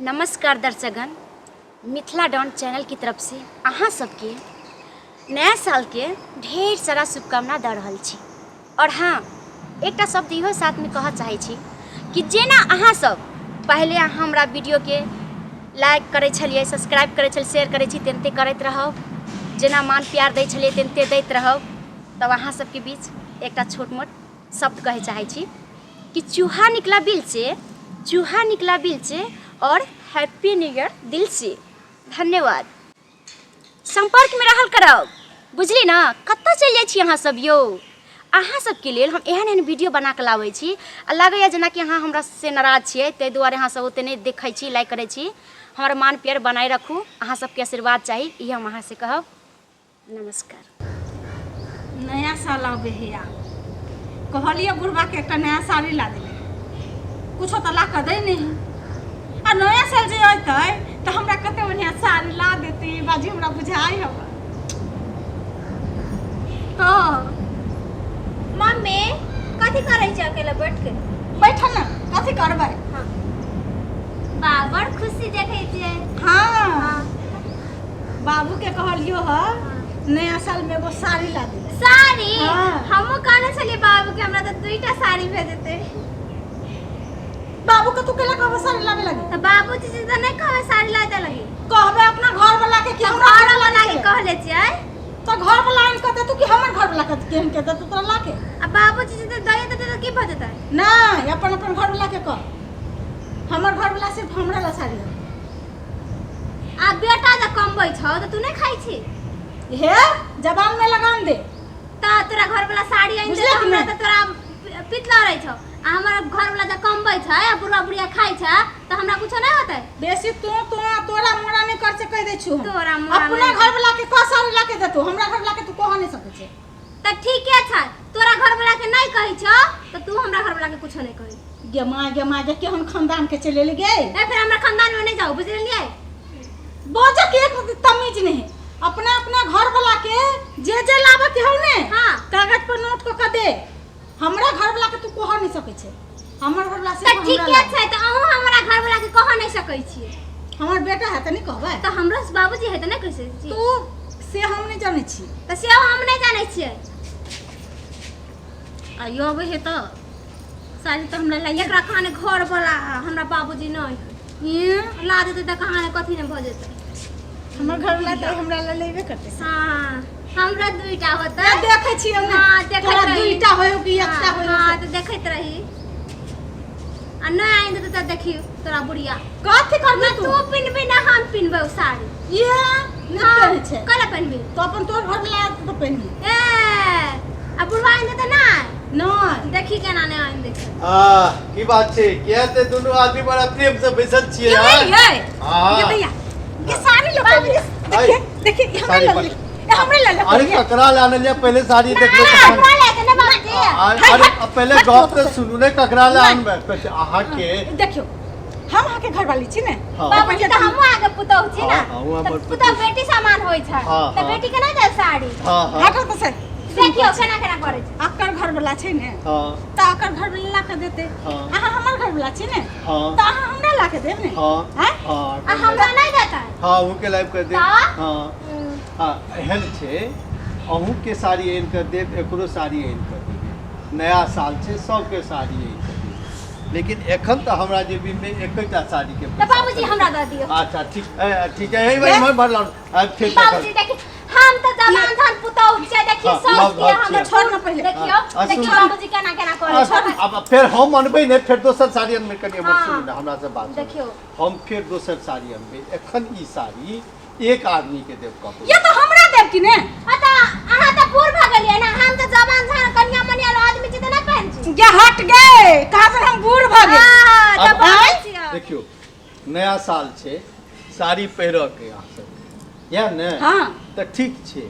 नमस्कार दर्शकगण, Mithila don channel की तरफ से अहाँ सबके नया साल के ढेर सारा शुभकामना दऽ रहल छी। और हाँ, एकटा शब्द इहो साथमे कहऽ चाहै छी कि जेना अहाँ सब पहिले अहाँ हमरा वीडियोके लाइक करै छलियै, सब्सक्राइब करै छलियै, शेयर करै छी, तेनाहिते करैत रहब। जेना मान प्यार दै छलियै तेनाहिते दैत रहब। तब अहाँ सबके बीच एकटा छोट मोट शब्द कहै चाहै छी कि चूहा निकला बिल से, चूहा निकला बिल से और हैप्पी न्यू ईयर दिल से। धन्यवाद। संपर्क में रहल करब, बुझली ना? कतऽ चलि जाइ छी अहाँ सब यौ? अहाँ सबके लेल हम एहन एहन वीडियो बना कऽ लाबै छी आ लागैए जेनाकि अहाँ हमरा से नाराज छियै, ताहि दुआरे अहाँ सब ओते नहि देखै छी, लाइक करै छी। हमर मान प्यार बनाए रखू, अहाँ सबके आशीर्वाद चाही, ई हम अहाँ से कहब। नमस्कार। नया साल आबे है आब, कहलिए बुढ़बा के एकटा नया साड़ी ला देले, कुछो तऽ ला कऽ दै नहीं है। आ नया साल जे अयतै तऽ हमरा कते बढ़िया साड़ी ला देतै बाजी, हमरा बुझाइ हवा। तो मम्मी कथी करै छै अकेला बैठ के? बैठल ना, कथी करबै? हाँ बा, बड़ खुशी देखै छियै। हाँ, बाबू के कहलियो ह नया साल में एगो साड़ी ला दे। साड़ी? हाँ। हमहूँ कहने छलियै बाबू के हमरा तऽ दुईटा साड़ी भेज देतै। बाबू के तू केला कहबे साड़ी लावे लगी? तऽ बाबूजी से तऽ नहि कहबै साड़ी ला दे लगी। कहबे अपना घर वाला के कि तऽ हमरा घर वाला के कहले छियै। तो घर वाला आनि के देतू कि हमर घर वाला के केहन के देतू तोरा ला के? आ बाबूजी से तऽ दए देतै तऽ की भऽ जेतै? नहीं, अपन अपन घर वाला के कह, हमर घर वाला सिर्फ हमरा ला साड़ी आनतै। आ बेटा जे कमबै छौ तऽ तू नहि खाइ छी? हे, जबान में लगाम दे। तऽ तोरा घर वाला साड़ी आनि बुझलक देतौ हमरा नहि? तऽ तोरा पित लड़ै छौ, आ हमर घर वाला जे कमबै छै आ बुढ़वा बुढ़िया खाइ छै तऽ हमरा कुछो नहि होतै? बेसी तू तू तोरा मोरा नहीं कर से कह दे छु हम। तोरा मोरा अपना नहि। घर वाला के कह साड़ी ला के देतू, हमरा घर वाला के तू कह नहीं सकै छे। तऽ ठीके छै, तोरा घर वाला के नहि कहै छौ तऽ तू हमरा घर वाला के कुछो नहि कहै। गे माय, गे माय, गे केहन खानदान के चलि एली गे। ए फिर हमरा खानदान में नहीं जाओ, बुझलियै? बजऽ के एक रत्ती तमीज नहीं। अपना अपना घर वाला के जे जे लाबऽ के हौ ने, हाँ। कागज पर नोट कऽ के दे। हमरा घर वाला के तू कह नहीं सकै छे। हमर घर वाला तऽ सिर्फ हमरा ठीके लाबे। छै, तऽ अहूँ हमरा घर वाला के कह नहीं सकै छियै। हमर बेटा है तऽ नहीं कहबै? तऽ हमरो बाबूजी है तऽ नहीं कहि सकै छियै? तू से हम नहीं जानै छी। तऽ सेहो हम नहीं जानै छियै। आ यो अबै है तऽ साड़ी तऽ हमरा लाइए। एकरा कहाने घर वाला हमरा बाबूजी नहीं ई, ला देतै तऽ कहाने कथी नहि भऽ जेतै। हमर घर वाला तऽ हमरा ला लेबे करतै। हाँ, हमरा दुईटा होतै। ए, देखै छियै ने। हाँ, देखैत तोरा रही। दुईटा होय कि एकटा होय? हाँ, तऽ देखैत रही। आ नहि आनि देतै तऽ देखियौ तोरा बुढ़िया। कथी करबी ना तू? तू पिन्हबी ना हम पिन्हबै उ साड़ी। ये नहि हाँ, पहिरै छै। कला पहिनबी? तो अपन तोर घर वाला आयत तऽ पहिनबी। ए, आ बुढ़वा आनि देतै नहि? नहि। देखी केना नहि आनि देतै। आ, की बात छै? किया ते दुनू आदमी बड़ा प्रेम से बैसल छियै? के आँय? भेलियै? हाँ। गे भैया, गे साड़ी लऽ के अयलियै। देखिए, देखिए, ई हमरा साड़ी लऽ पर- लेलियै। ए, हमरा लऽ लेलियै। अरे ककरा ले आनलियै पहिले साड़ी देखलो ना, तखन। हमरा ले के नहि बाबूजी। अरे अब पहिले गप तऽ सुनू ने, ककरा ले आनबै? कहै छै, अहाँके देखियौ, हम अहाँके घरवाली छी ने। हाँ। बाबूजी तऽ हमहूँ अहाँके पुतहु छी ने। हाँ, हमहूँ तऽ हमर पुतहु बेटी समान होइ छै। हाँ, तऽ हाँ। बेटी के नहि देब साड़ी? हाँ हाँ। हटो तऽ से। देखियौ केना केना करै छै। अकर घरवाला छै ने, हाँ। तऽ अकर घरवाला ला के देतै। हाँ। अहाँ हमर घरवाला छी ने, हाँ। तऽ अहाँ हमरा ला के देब ने? हाँ। आँय? हाँ। आ हमरा नहि देतै? हाँ, अहूँके लाबि कऽ देब। तऽ? हाँ हाँ, एहन छै, अहूँके साड़ी आनि कऽ देब, एकरो साड़ी आनि कऽ देब। नया साल छै, सबके साड़ी आनि कऽ देब, लेकिन एखन तऽ हमरा जेबीमे एकेटा साड़ीके तऽ पैसा बाबूजी छै। हमरा दऽ दियौ। अच्छा ठीक, ए, ठीक है, हे भाई, मैं भर लाउ आब फेर बाबूजी देखब। देखी, हम तऽ जवान धन पुतहु छियै, देखी हाँ, साउस लव के भाव हमर छियै। छोड़ ना पहिले। देखियौ, हाँ, देखियौ सुन। बाबूजी केना केना करै छै। अब फेर हम अनबै नहि, फेर दोसर साड़ी अनबै। कनि हमर हाँ। सुनू ने, हमरा से बात सुनू। देखियौ। हम फेर दोसर साड़ी अनबै, एखन ई साड़ी एक आदमी के देब ककरो। ये तो हमरा देब कि ने? हाँ तऽ अहाँ तऽ बूढ़ भऽ गेलियै ने, हम तऽ जवान धन कनिया मनिया आदमी छी तऽ नहि पहिन छी। गे हट गे, कहाँ से हम बूढ़ भऽ गेल? हाँ, तऽ अब- बूढ़ छियै। देखियौ, नया साल छै, साड़ी पहिरऽ के अहाँ सबके इएह ने? हाँ। तऽ ठीक छै,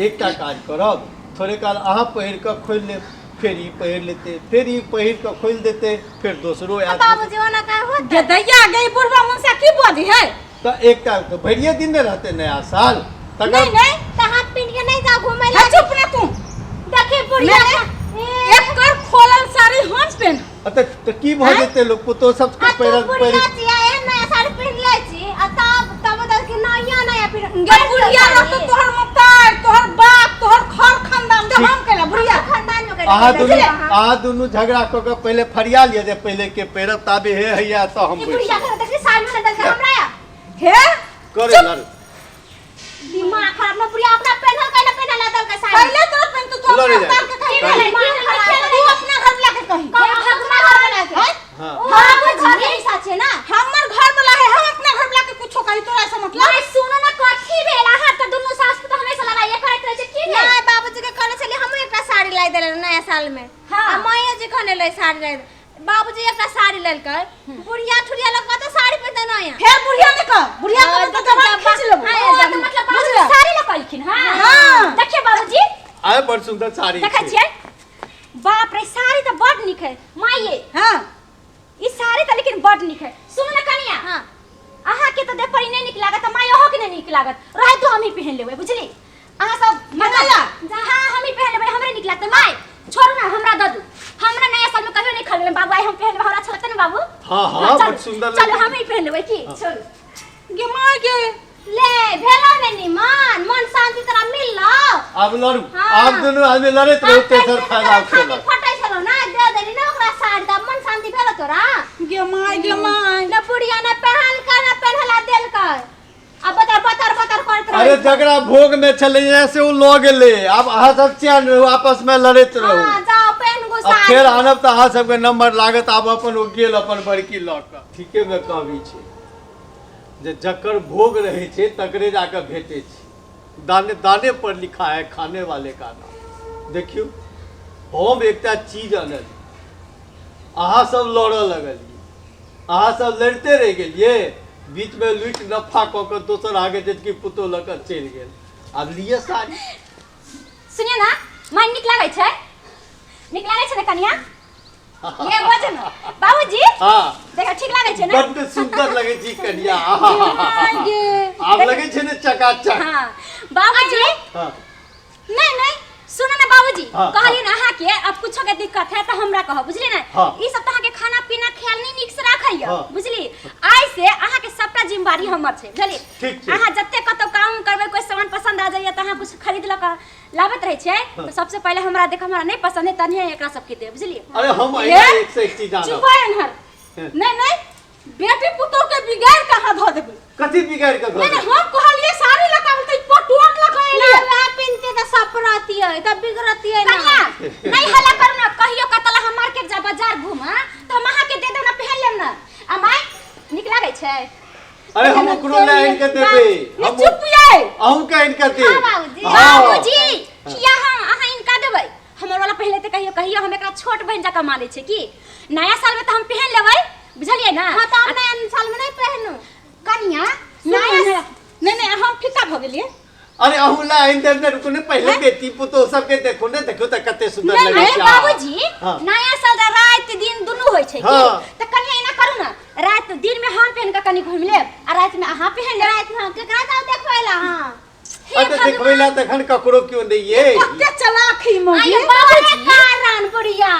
एकटा काज करब, थोड़े काल अहाँ पहिर कऽ खोलि लेब, फेर ई पहिर लेतै, फेर ई पहिर कऽ खोलि देतै, फेर दोसरो तऽ आयत। बाबूजी ओना काहे होतै? गे दैया गे, ई बुढ़वा मुनसा की बजै है? तऽ एकटा तऽ भरिए दिन ने रहतै नया साल तकर। नहीं नहीं। तऽ हाथ पिन्ह के नहि जाउ घुमै है लए। चुप ना तू। देखी बुढ़िया नहीं, के- ए, एकर खोलल साड़ी हम पेन। तऽ की भऽ जेतै, लोक पुतोह सबके आ तू पहिरल बुढ़िया पहिर छियै, एहन नया साड़ी पहिर अहाँ दुनू, अहाँ दुनू झगड़ा कऽ कऽ पहिले फरिया लिअ जे पहिले के पहिरब, ताबे हे हैया तऽ हम ई बुढ़िया के देखली साड़ी में देलकै हमरा या। हे करे लड़ू। दिमाग खराब न बुढ़िया अपना पेन्हल कैला पेन्हल देलकै साड़ी। पहले तोरा पेन तो तू लड़े अपना जाए। उतार के कही। लड़े। तू अपना घर वाला के कही। कहो भगवा घर वाला के। हाँ। ओ हमर घर के हिस्सा छै ना। हमर घर वाला है, हम अपना घर वाला के कुछो कही, तोरा से मतलब? नहीं सुनो ना, कथी भेल? अहाँ तऽ दुनू सास पुतोह हमेशा लड़ाइए करैत रहै छै, की भेल? नहीं बाबूजी के कहने छलियै हमहूँ एकटा साड़ी लाई देले नया साल में। हाँ। आ माइयो जी कहने लै साड़ी लाई दे। बाबूजी एकटा साड़ी लेलकै, बुढ़िया ठुरिया लोग कतऽ साड़ी पहिरतै नया? फेर बुढ़िया ने कह, बुढ़िया के हाँ, मतलब जबान खींच लेबो। हाँ, ओ, तऽ मतलब बाबूजी बुझला? साड़ी लऽ कहलखिन। हाँ। हाँ। देखियौ बाबूजी। आय बड़ सुंदर साड़ी देखै छै। छियै? बाप रे, साड़ी तऽ बड़ नीक है माइये। हाँ। ई साड़ी तऽ लेकिन बड़ नीक है। सुनू ने कनिया। हाँ। अहाँ के तऽ देह पर ई नहि नीक लागत, तऽ माय अहाँ के नहि नीक लागत, रहै तो हमही पहिन लेबै, बुझली? अहाँ सब मजा। हाँ, हमही पहिन लेबै, हमरे नीक लागतै। माय छोड़ू ना, हमरा दऽ दू, हमरा नया साल में कहियो नहीं खरीदले बाबू, आइ हम पहिन लेबै, हमरा अच्छा लगतै ने बाबू? हाँ, हाँ, चलू, बड़ सुंदर चलू, लगै। हमही पहिन लेबै की? छोड़ू। गे माय गे। ले भेलो ने निमन, मन शांति तोरा मिललो। आब लड़ू। हाँ। आब दुनू आदमी लड़ैत रहू, तेसर फायदा उठेलक। फटै छलो ना, दे देली ना ओकरा साड़ी, तऽ मन शांति भेलो तोरा? गे माय गे माय। न बुढ़िया ने पहन के न पहनला देलकै, आ बतर बतर बतर करैत रहै। अरे झगड़ा भोग में छलै से ओ लऽ गेलै, आब अहाँ सब चैन रहू, आपस में लड़ैत रहू। हाँ, जाओ पेन गो अब साड़ी। फेर आनब तऽ अहाँ सबके नंबर लागत। आब अपन ओ गेल अपन बड़की लऽ कऽ। ठीके में कहबी छै जे जकर भोग रहै छै तकरे जाकऽ भेटै छै। दाने दाने पर लिखा है खाने वाले का नाम। देखियौ, हम एकटा चीज अनलियै, अहाँ सब लड़ऽ लगलियै, अहाँ सब लड़िते रहि गेलियै, बीचमे लुटि नफा कऽ कऽ दोसर अहाँके जेठकी पुतोह लऽ कऽ चलि गेल। आब लिअ साड़ी। सुनिए ना माय, नीक लागै छै? नीक लागै छै ने कनिया? ये बज न बाबूजी। हाँ। देखा, ठीक लागै छै ने? बड्ड सुन्दर लगै छै कनिया। आब लगै छै ने चकाचक। हाँ बाबूजी। हाँ। नहीं नहीं, सुनो ना बाबूजी। हाँ, कहलियै ने अहाँ के अब कुछो के दिक्कत है तऽ हमरा कहब, बुझलियै ने? हाँ। ई सब तऽ अहाँ के खाना पीना ख्याल नहीं नीक से राखैया। हाँ। बुझली? आइ से अहाँ के सबटा जिम्मेवारी हमर छै, बुझलियै? ठीक छै। अहाँ जते कतौ काम करबै, कोई सामान पसंद आ जाइए तऽ अहाँ कुछ खरीद लऽ कऽ लाबैत रहै छियै, तऽ सबसे पहिले हमरा देख, हमरा नहि पसंद है तनिए एकरा सबके देब, बुझलियै? अरे हम अहिना एक से एक चीज आनब। चुप एनहर। नहीं नहीं, बेटी पुतोह के बिगाड़ कहाँ धऽ देबै? कथी बिगाड़ के धऽ नहीं नहीं, देबै? हम कहलियै साड़ी लगा तऽ ई पटुआ लगा ना एलियै। वएह पिन्हते तऽ सब रहतियै, तब बिगड़तियै ना। कनिया नहीं हल्ला करू ना, कहियो कतला हम मार्केट जा बाजार घूमा तऽ हम अहाँ के दे देब ना, पहिन लेब ना। आ माय नीक लागै छै? अरे हम ओकरो लए आनि कऽ देबै। नहीं हम चुप यै। अहूँ के आनि कऽ देब। हाँ, बाबूजी। हाँ। बाबूजी किया हम अहाँ इनका देबै? हमर वाला पहिले तऽ कहियो कहियो हम एकरा छोट बहिन जकाँ मानै छै की नया साल में तऽ हम पहन लेबै, बुझलियै ना? हाँ, तऽ हम नया साल में नहीं पहनू। कनिया नया नया नहीं नहीं, हम फीका भऽ गेलियै। अरे अहूँ लए आनि देब ने, रुकू ने, पहिले बेटी पुतोह सबके देखू ने, देखू तऽ कते सुन्दर नहीं लगै नहीं छै। बाबूजी। हाँ। नया साल दा रात दिन दुनू होइ छै की? हाँ। तऽ कनिया एना करू ना, रात दिन में हम पहन के कनी घुमि लेब आ रात में अहाँ पहन लेब। राति में केकरा जाउ देखबै ला? हाँ। हे अरे देखबै ला तखन ककरो केओ नहि ये। कते चलाक ही मौगी। आइयो बाबूजी। कारण बुढ़िया।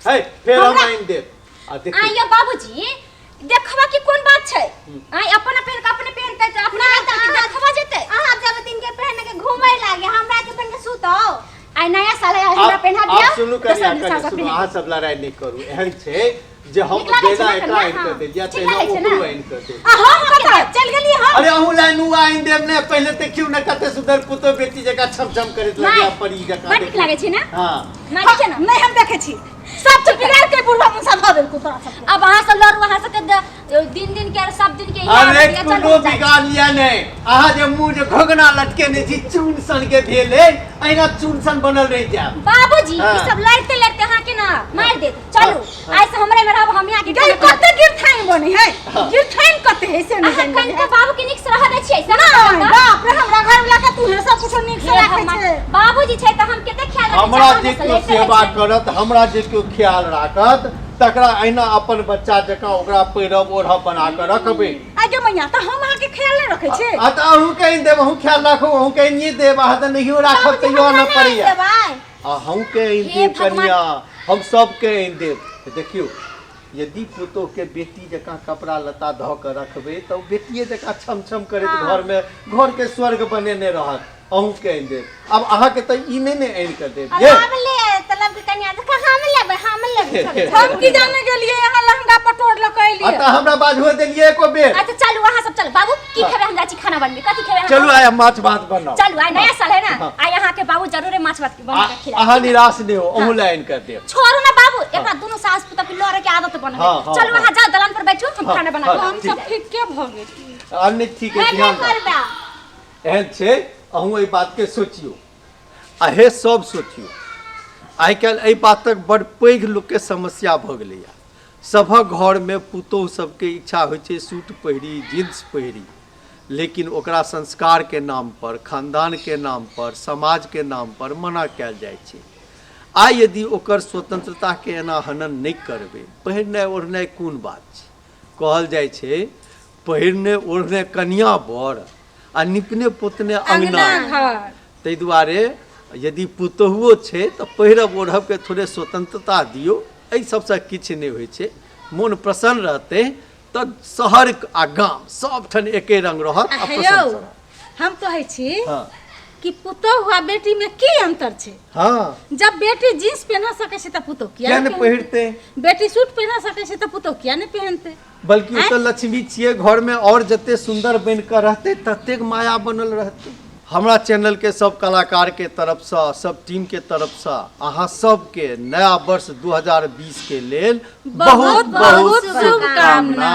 है फेर हम आनि देब आ देखू। आइयो बाबूजी, देखबा की कोन बात छै? आइ अपन पहन के अपने पहनतै तऽ अपना नहि तऽ देखबा जेतै। अहाँ जब दिन के पहन के घूमै लागे, हमरा के पहन के सुतौ। आइ नया साल है, हमरा आब पहना दियौ। आब सुनू दोसर कनिया दिन कनिया साल सुनू, पहिन अहाँ सब लड़ाइ नहि करू। एहन छै जे हम नीक लागै छै जेना ने एकरा कनिया? आनि कऽ हाँ। देलियै ठीक तहिना लागै छै ने? ओकरो आनि कऽ देब। आ हम कतऽ चलि गेलियै हम? अरे अहूँ लाइन उ आनि देब ने, पहिले देखियौ ने कते सुन्दर पुतोह बेटी जकाँ छम छम करैत लगैया, परी जकाँ। बड़ नीक लागै छै ने? हाँ। माय देखियौ ने। नहीं, हम देखै छी सब तो बिगाड़ के बुढ़वा मुसा धऽ देलकौ तोरा सबके। अब अहाँ सब लड़ू, अहाँ सबके दिन दिन के सब दिन के इएह अरे आदत यऽ, चलू कोनो हम जाइ छी। बिगाड़ लिया नहि, अहाँ जे मुँह जे घोघना लटकेने छी चून सन के भेल अइ, अहिना चून सन बनल रहि जायब। बाबूजी। हाँ। ई सब लड़ते लड़ते अहाँ के ना मारि देत। चलू। हाँ। आइ से हमरे में रहब, हम यहाँ के गई खाना कते गिरथाइन बनी है, गिरथाइन कते है से नहीं अहाँ जानि। कनिको बाबू के नीक से रहऽ दै छियै से नहीं ना? बाप रे, हमरा घर वाला के तू हे सब कुछ नीक से हे राखै भगवान, छै। बाबूजी छै तऽ हम कते ख्याल रखै छियै, हमरा अहाँ जे हमेशा केओ लड़िते रहै सेवा छियै। करत, हमरा जे केओ ख्याल राखत, तकरा अहिना अपन बच्चा जकाँ ओकरा पहिरब ओढ़ब बना कऽ रखबै। आगे मैया, तऽ हम अहाँके ख्याल नहि रखै छी? आ तऽ अहूँ के आनि देब, अहूँ ख्याल राखू, अहूँ के आनिए देब। अहाँ तऽ नहियो राखब तैयो आनऽ पड़ैया। देबै। अहूँ के आनि हे देब भगवान। कनिया, हम सबके आनि देब। देखियौ, यदि पुतोह के बेटी जकाँ कपड़ा लत्ता धऽ कऽ रखबै तऽ ओ बेटिए जकाँ छम छम करैत घरमे घरके स्वर्ग बनेने रहत। अहूँ के आनि देब। आब अहाँके तऽ ई नहि ने आनि कऽ देब ये। लाब ले तऽ मतलब के कनिया देखा हम लेबै, हम लेबै, चलू। हम की जाने गेलिए यहाँ लहंगा पटोर ल के आ एलिए। तऽ हमरा बाजहो देलियै एको बेर। अच्छा चलू अहाँ सब चलू। बाबू की खेबै? हम जाइ छी खाना बनबे। कथी खेबै अहाँ? चलू आइ हम माछ भात बनाउ। चलू, आइ नया साल है ना, हाँ। आइ अहाँ के बाबू जरूरे माछ भात बना के खिलाएब। अहाँ निराश नहि हो, अहूँ लए आनि कऽ देब। छोड़ू ना बाबू, एकरा दुनू सास पुतोह के लड़े के आदत बनल है। हाँ, हाँ, चलू हाँ। अहाँ जाउ दलान पर बैठू, हम हाँ, खाना बना हाँ, के हम ठीक। सब ठीक के भऽ गेल। आब नहि ठीक है, हेबे ध्यान राखू। करबै। एहन छै, अहूँ एहि बातके सोचियौ, अहे सब सोचियौ। आइ काल्हि एहि बातक बड़ पैघ लोकके समस्या भऽ गेलैए। सभक घरमे पुतोहु सबके इच्छा होइ छै सूट पहिरी, जीन्स पहिरी, लेकिन ओकरा संस्कारके नाम पर, खानदानके नाम पर, समाजके नाम पर मना कयल जाइ छै। आइ यदि ओकर स्वतंत्रताके एना हनन नहि करबै, पहिरनाइ ओढ़नाइ कोन बात छै? कहल जाइ छै पहिरने ओढ़ने कनिया बर आ निपने पोतने अंगना घर। ताहि दुआरे यदि पुतोहुओ छै तऽ पहिरब ओढ़बके थोड़े स्वतंत्रता दियौ। एहि सबसँ किछु नहि होइ छै। मोन प्रसन्न रहतै तऽ शहर आ गाम सबठाम एके रंग रहत आ आ हे प्रसन्न यौ, रहत। हम कहै छी हाँ। कि पुतोहु आ बेटी में की अंतर छै? हाँ। जब बेटी जींस पहना सकै छै तऽ पुतोहु किया किया नहि नहि पहिरतै? बेटी सूट पहना सकै छै तऽ पुतोहु किया नहि पहनतै? बल्कि ओ तऽ लक्ष्मी छियै, घरमे आओर जते सुन्दर बनि कऽ रहतै ततेक माया बनल रहतै। हमरा चैनल के सब कलाकार के तरफसँ, सब टीम के तरफसँ अहाँ सबके नया वर्ष 2020 के लेल बहुत बहुत बहुत शुभकामना। शुभकामना।